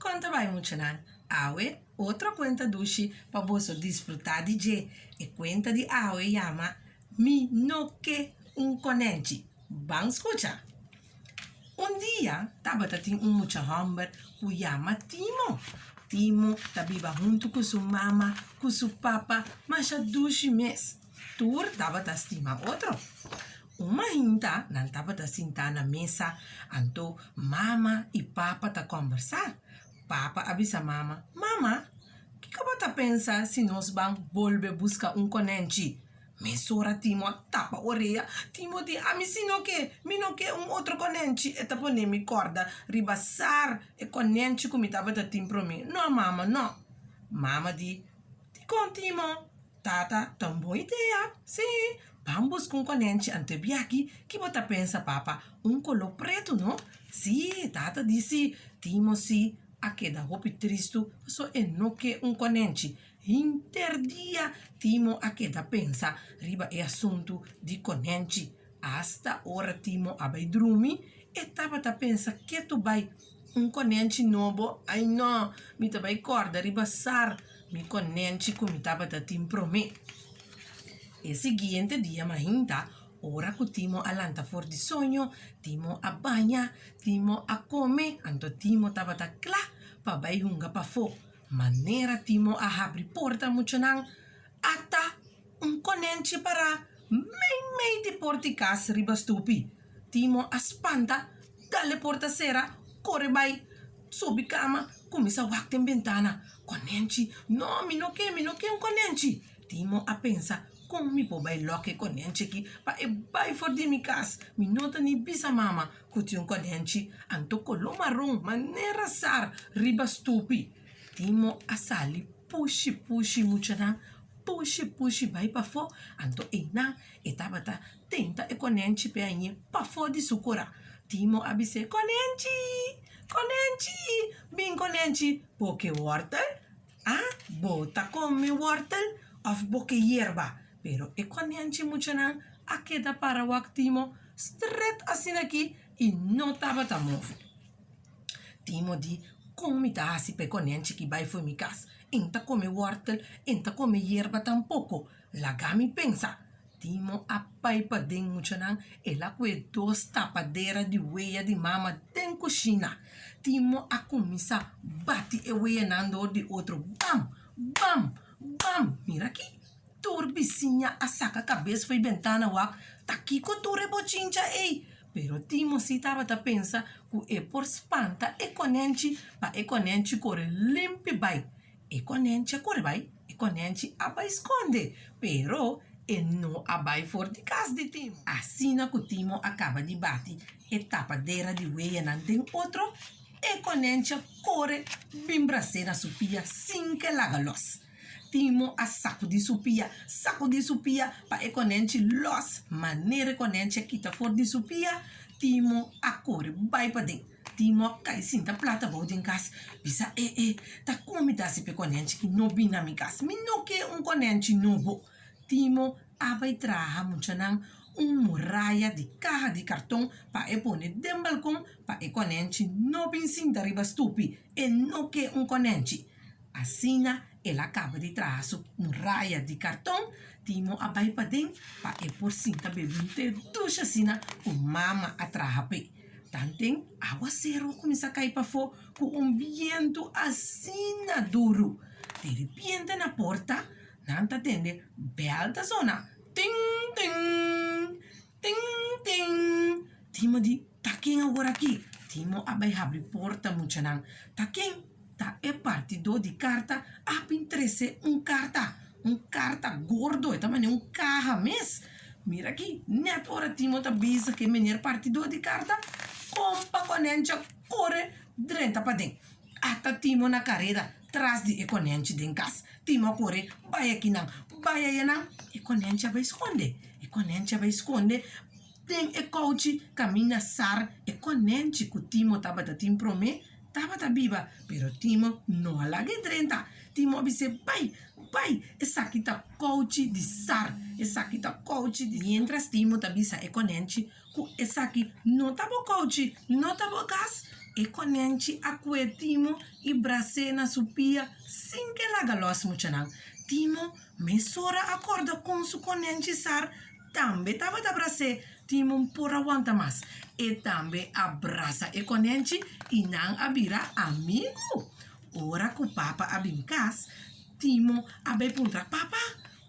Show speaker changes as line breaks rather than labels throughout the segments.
Kon ta bai muchanan? Awe otro kuenta dushi pa boso disfrutá di dje. E kuenta di awe yama Mi no ke un konènchi. Ban skucha! Un dia tabata tin un mucha hòmber ku yama Timo. Timo ta biba huntu ku su mama ku su papa masha dushi mes. Tur tabata stima otro. Un mainta nan tabata sintá na mesa, anto mama i papa ta kòmbersá. Papa a bisa mama, Mama, kiko bo ta pensa si nos ban bolbe buska un konènchi? Mesora Timo a tapa orea. Timo di, Ami si no ke, mi no ke un otro konènchi. E ta pone mi kòrda riba sar e konènchi ku mi tabata tin promé. No, mama, no. Mama di, Dikon, Timo? Tata, ta un bon idea. Sí, ban buska un konènchi anto e biachi. Ki bo ta pensa, papa? Un koló pretu, no? Sí, tata di sí. Timo sí a keda hopi tristu pasobra e no ke un konènchi. Hinter dia Timo a keda pensa riba e asuntu di konènchi. Asta ora Timo a bai drumi, e tabata pensa ketu bai un konènchi nobo. Ai no, mi ta bai kòrda riba sar mi konènchi ku mi tabata tin promé. E siguiente dia mainta, ora ku Timo a lanta for di soño, Timo a baña, Timo a kome, anto Timo tabata kla pa bai hunga pafó. Manera Timo a habri porta muchanan, ata un konènchi pará meimei di porta di kas riba stupi. Timo a spanta, dal e porta sera, kore bai subi kama, kuminsá wak den bentana. Konènchi? No, mi no ke, mi no ke un konènchi! Timo a pensa, Kon mi por bai lòk e konènchi aki pa e bai for di mi kas? Mi no ta ni bisa mama ku tin un konènchi, anto koló maron manera sar riba stupi. Timo a sali pushi pushi muchanan, pushi pushi bai pafó, anto einan e tabata tenta e konènchi p'e hañ'é pafó di su kura. Timo a bis'é, Konènchi! Konènchi! Bin konènchi, bo ke wòrtel? A, bo ta kome wòrtel òf bo ke yerba? Pero e konènchi muchanan a keda para wak Timo stret asin'akí i no tabata move. Timo di, Kon mi ta hasi pa e konènchi ki bai fo'i mi kas? E n'ta kome wòrtel, e n'ta kome yerba tampoko. Laga mi pensa. Timo a bai paden muchanan, el a kue dos tapadera di weya di mama den kushina. Timo a kuminsá bati e weyanan dor di otro, bam! Bam! Bam! Mira aki! Tur bisiña a saka kabes fo'i bentana wak, ta kiko tur e bochincha ei? Pero Timo si tabata pensa ku e por spanta e konènchi pa e konènchi kore limpi bai. E konènchi a kore bai, e konènchi a bai skonde, pero e no a bai for di kas di Timo. Asina ku Timo a kaba di bati e tapadera di weyanan den otro, e konènchi a kore bin bras'é na su pia sin ke laga lòs. Timo a sakudí su pia, sakudí su pia pa e konènchi lòs. Manera e konènchi a kita for di su pia, Timo a kore bai paden. Timo a kai sinta plat abou den kas, bisa, E e, ta kon mi ta hasi pa e konènchi ki no bin na mi kas? Mi no ke un konènchi nobo. Timo a bai traha muchanan un muraya di kaha di karton pa e pone den balkon pa e konènchi no bin sinta riba stupi. E no ke un konènchi. Asina el a kaba di traha su muraya di karton, Timo a bai paden pa e por sinta bebe un te dushi asina ku mama a traha p'e. Tanten awaseru a kuminsá kai pafó ku un bientu asina duru. Diripiente na porta nan ta tende bèl ta sona, Ting ting! Ting ting! Timo di, Ta ken awor aki? Timo a bai habri porta muchanan. Ta ken? Ta e partidó di karta a bin trese un karta. Un karta gordo, e ta manera un kaha mes. Mira aki, nèt ora Timo ta bisa ku e meneer partidó di karta, kompa konènchi a kore drenta paden. Ata Timo na kareda tras di e konènchi den kas. Timo a kore bai akinan, bai ayanan. E konènchi a bai skonde. E konènchi a bai skonde den e kouchi kaminda sar e konènchi ku Timo tabata tin promé tabata biba. Pero Timo no a laga e drenta. Timo a bis'é, Bai, bai, esaki ta kouchi di sar, esaki ta kouchi di. Miéntras Timo ta bisa e konènchi ku esaki no ta bo kouchi, no ta bo kas. E konènchi a kue Timo i bras'é na su pia sin ke laga lòs muchanan. Timo mesora a kòrda kon su konènchi sar tambe tabata bras'é. Timo no por a wanta mas. E tambe a brasa e konènchi i nan a bira amigu. Ora ku papa a bin kas, Timo a bai puntra, Papa,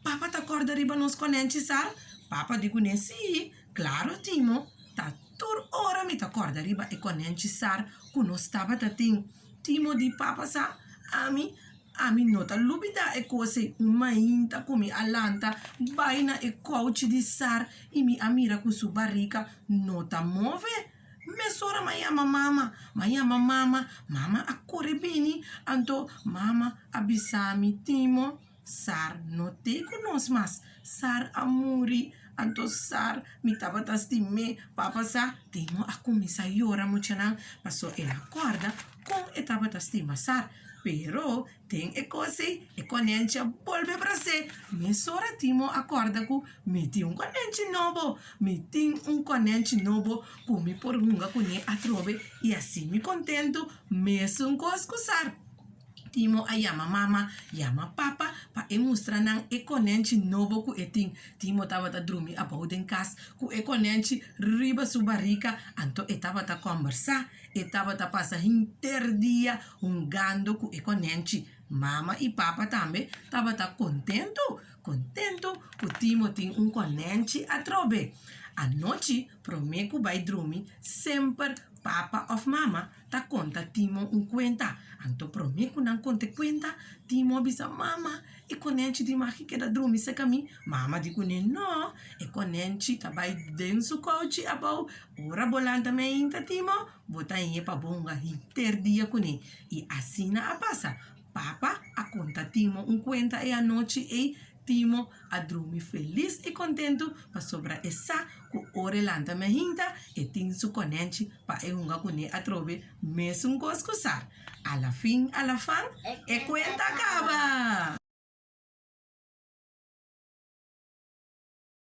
papa ta kòrda riba nos konènchi sar? Papa di kuné, Sí, klaro Timo, ta tur ora mi ta kòrda riba e konènchi sar ku nos tabata tin. Timo di, Papa sa, ami, ami no ta lubidá e kos ei. Un mainta ku mi a lanta bai na e kouchi di sar i mi a mira ku su barika no ta move. Mesora m'a yama mama, m'a yama mama, mama a kore bini, anto mama a bisa mi, Timo, Sar no t'ei ku nos mas, Sar a muri, anto Sar mi tabata stim'é, papa sa, Timo a kuminsá yora muchanan, paso el a kòrda kon e tabata stima Sar, pero Den e kos ei, e konènchi a bolbe bras'é. Mesora Timo a kòrda ku, Mi tin un konènchi nobo! Mi tin un konènchi nobo ku mi por hunga kuné atrobe i hasi mi kontentu mesun kos ku Sar. Timo a yama mama, yama papa pa e mustra nan e konènchi nobo ku e tin. Timo tabata drumi abou den kas ku e konènchi riba su barika, anto e tabata kòmbersá. E tabata pasa henter dia hungando ku e konènchi. Mama i papa tambe tabata kontentu, kontentu ku Timo tin un konènchi atrobe. Anochi, promé ku bai drumi, semper papa òf mama ta konta Timo un kuenta. Anto promé ku nan konta e kuenta, Timo a bisa, Mama, e konènchi di maki keda drumi serka mi? Mama di kuné, No, e konènchi ta bai den su kouchi abou. Ora bo lanta meinta, Timo, bo ta hñe pa bo hunga henter dia kuné. I asina a pasa. Papa a konta Timo un kuenta e anochi ei. Timo a drumi felis i kontentu pasobra e sa ku ora e lanta meinta e tin su konènchi pa e hunga kuné atrobe mesun kos ku Sar. Alafin alafan e kuenta a kaba!